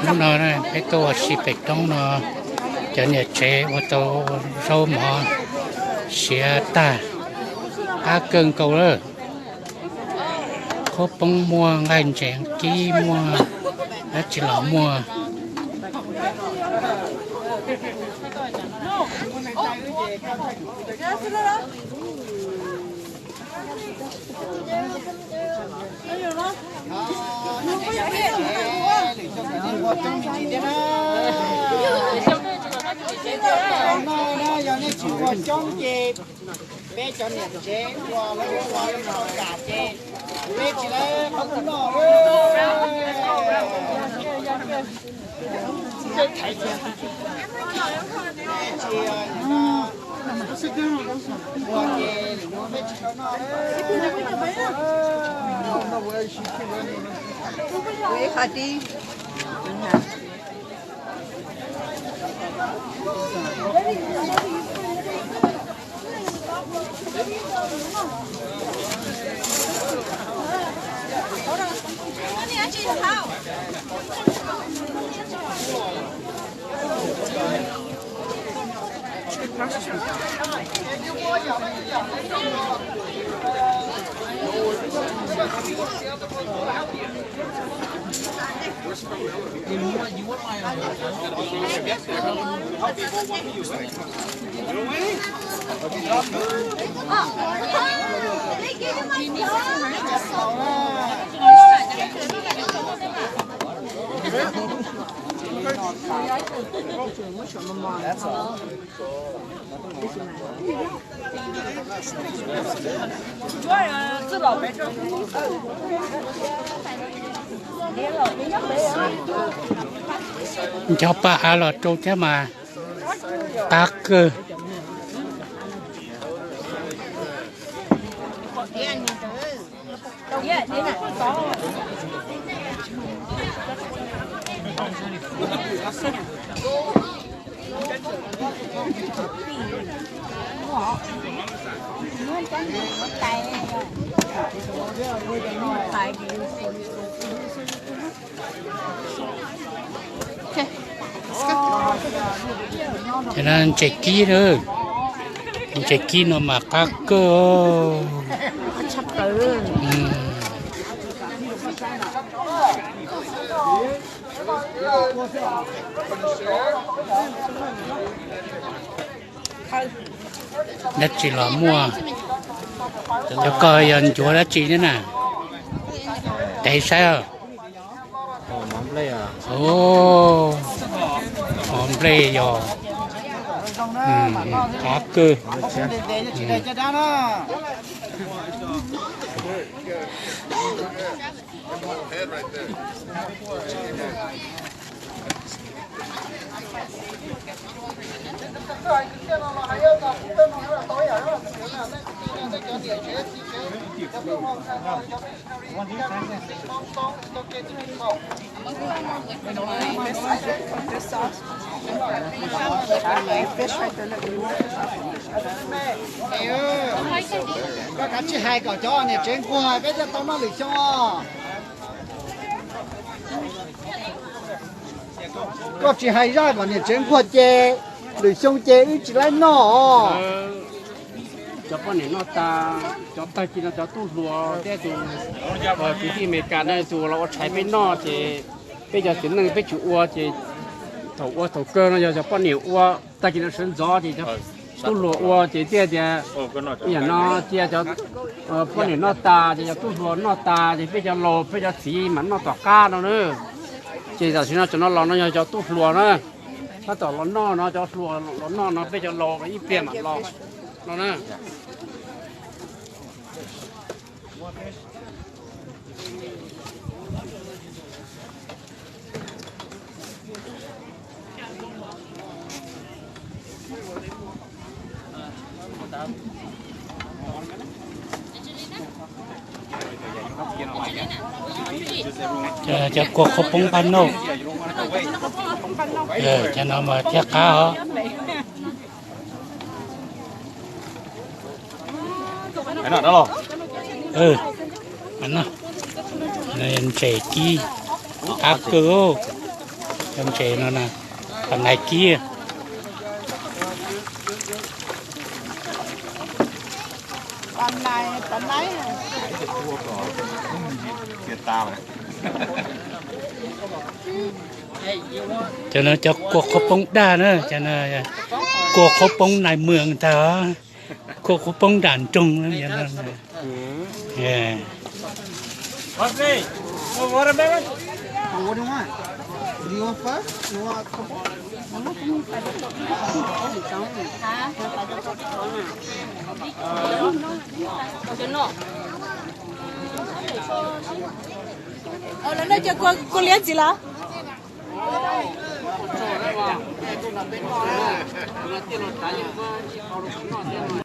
Hnub no peb tuaj ua si pem roob no, cov niam tsev ua tau zaub mov siav tag, qab kawg nkaus lawm. Qhob poob muaj, nqaij ntsev kib muaj, dab tsi los muaj. Yog nej tsis ua coob ces peb cov niam tsev ua lawv ua lawv ua yam ces peb tsis lawv qhov twg noj. Nco pa av los rau thiab mas qab kawg. Ces no ntses kib na, ntses kib no mas qab kawg. Dab tsi los muaj. Cov ko yog ncuav dab tsi thiab na? Tev saib. Mov nplej yog qab kawg. Koj kav tsij hais kom cov niam tsev nquag peb thiaj tau noj lwm xyoo os. Koj tsis hais zaj kom niam tsev nquag ces lwm xyoo ces wb tsis laib noj os. Cov poj niam noj tas, cov tag kis no cov tub hluas thiab tus kwv tij Amelikas no tus los ua tshais peb noj ces peb cov txiv neej peb tsis ua ces thaum ua thaum kawg no yog cov poj niam ua, tag kis no sawv ntxov ces cov tub hluas ua ces thiaj tias, yam no cia cov poj niam noj tas ces cov tub hluas noj tas ces peb cov laus peb cov txiv mas noj tom qab no na. Ces tam sim no cov no los no yog cov tub hluas na, tab tom los noj no, cov hluas los noj no peb cov laus ib pliag mam los no na. Cov kua qhuav poob paj nauj, cov no mas thiaj qab os. No, ntses kib qab kawg, cov ntses no na, pab nais kib. Cov no cov kua qhuav poob daj na, cov no kua qhuav poob nais mws ntag, kua qhuav poob nram nroog. Lawv no cov kua liab ntxiv lawm.